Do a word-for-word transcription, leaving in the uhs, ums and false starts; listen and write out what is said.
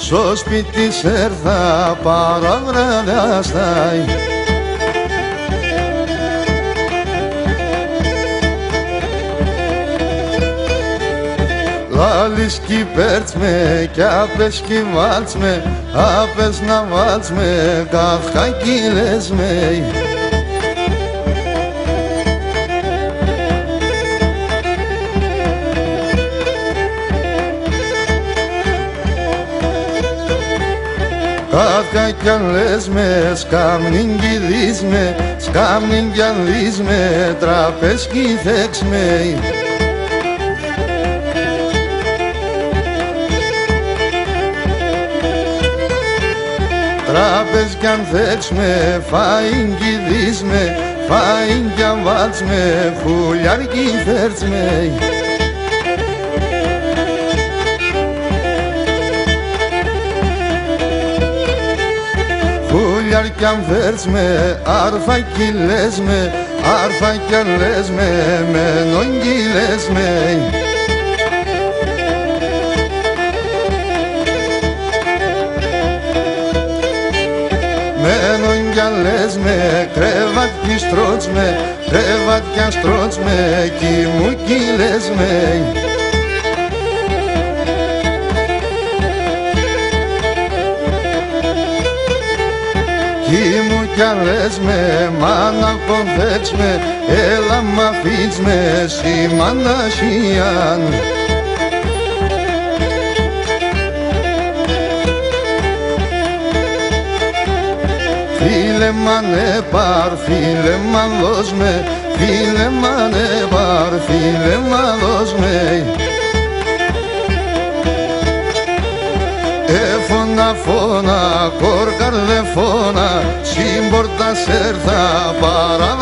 Σο σπίτ' σ' έρθα παραβραδιάστα. Λαλείς κι παίρτς με, κι απέσ' κι βάλτς με, απέσ' να βάλτς με, κάθκα κι λες με. Κάθκα κι λες με, σκάμνην κι δεις με, σκάμνην κι δεις με, τραπέζ' κι θέκ'ς με. Τραπέζ' κι αν θέκ'ς με, φαΐν κι δεις με, φαΐν κι αν βάλτς με, χουλιάρ' κι φέρτ'ς με. Χουλιάρ' κι αν φέρτ'ς με, αρφά κι λες με, αρφά κι αν λες με, μένον κι λες με. Μένον κι αν λες με, κρεβάτ' κι στρώτ'ς με, κρεβάτ' κι στρώτ'ς με, κι μ' κι λες με. Κι μ' κι λες με, μάνα 'κ' αν θέκ'ς με, έλα μ' αφήντς με, σ' ημάν ατζίαν. Φίλε μ' αν επάρ', φίλε μ' αν δώσ' με, φίλε μ' αν επάρ', φίλε μ' αν δώσ' με. Εφώνα, φώνα, κορκαρδεφώνα, σην πόρταν σ' έρθα παρά